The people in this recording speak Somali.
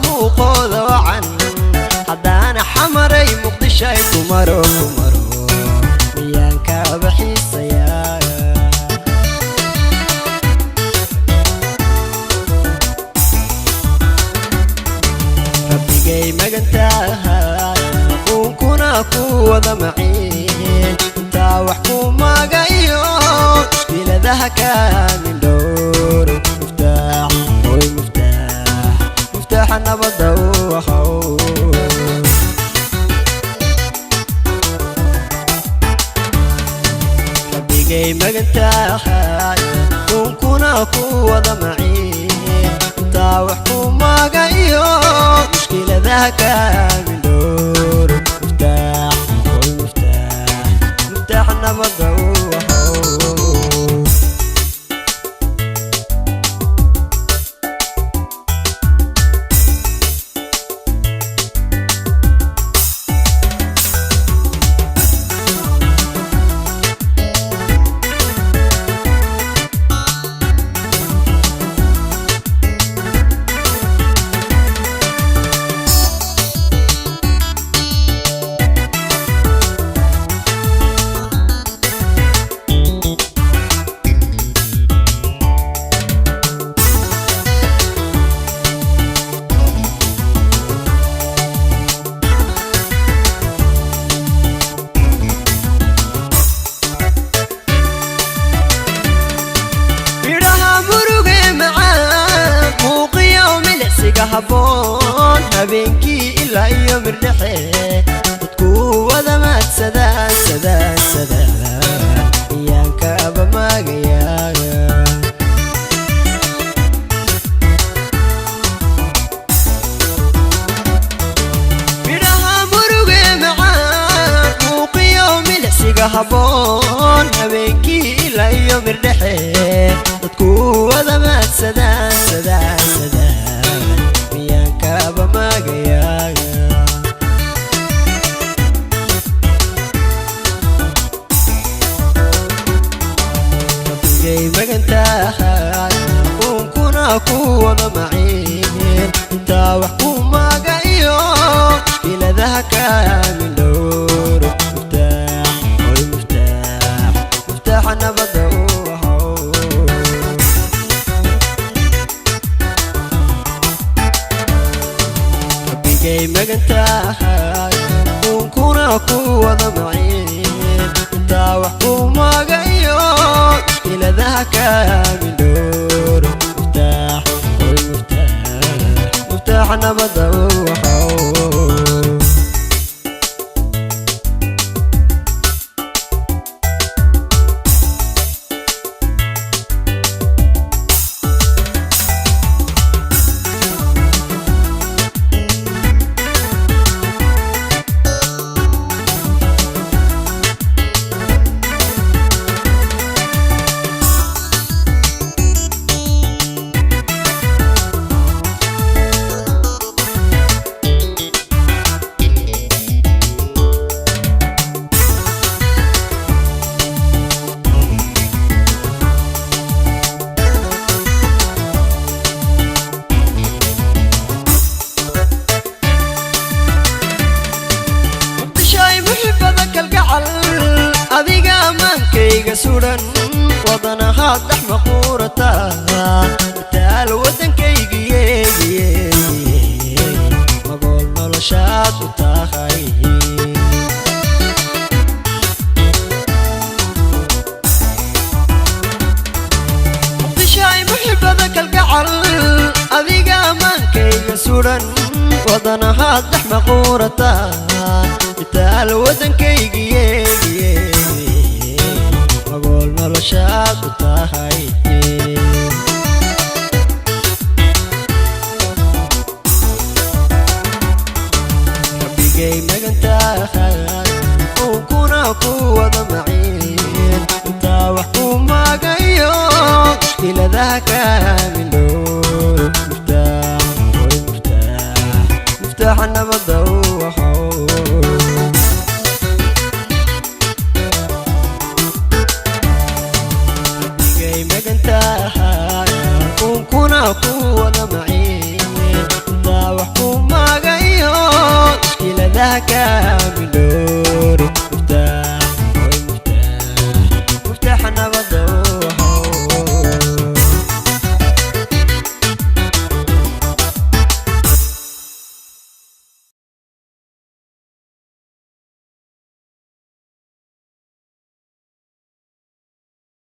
Muuqooda wacan haddana Xamaray Muqdishay kumaro kumaro miyaan kaaba xiisayaa. Rabbigay magantaha unkuna ku wada maciin intaa wax ku magayo mushkiladaha kaamin dhowr muftaax oy muftaax muftaaxa nabadda u ahaw. Rabbigay magantahay unkuna ku wada maciin intaa wax ku magayo mushkiladaha kaamin dhowr muftaax oy muftaax muftaaxa nabadda u ahaw. Midhaha muruge macaan muuqiyo milicsiga habboon habeenkii ilaa iyo mirdhexe dadku wada maadsadaan sadaan sadaan miyaan kaaba maagayaa. Midhaha muruge macaan muuqiyo milicsiga habboon habeenkii ilaa iyo mirdhexe dadku wada maadsadaan sadaan sadaan miyaan kaaba maagayaa. Rabbigay magantahay unkuna ku wada maciin intaa wax ku magayo mushkiladaha kaamin dhowr muftaax oy muftaax muftaaxa nabadda u ahaw. Rabbigay magantahay unkuna ku wada maciin intaa wax ku magayo mushkiladaha kaamin dhowr muftaax oy muftaax muftaaxa nabadda u ahaw. Muqdishoy muxibada kalgacal adiga amaankayga sudan wadanahaad dhex maquurata mataal waddankaygiyeegiye magool noloshaad u tahay. Muqdishoy muxibada kalgacal adiga amaankayga sudan wadanahaad dhex maquurata mataal waddankaygiyeegiye magool noloshaad u tahay. Rabbigay magantahay unkuna ku wada maciin intaa wax ku magayo mushkiladaha kaamin dhowr muftaax oy muftaax muftaaxa nabadda u ahaw.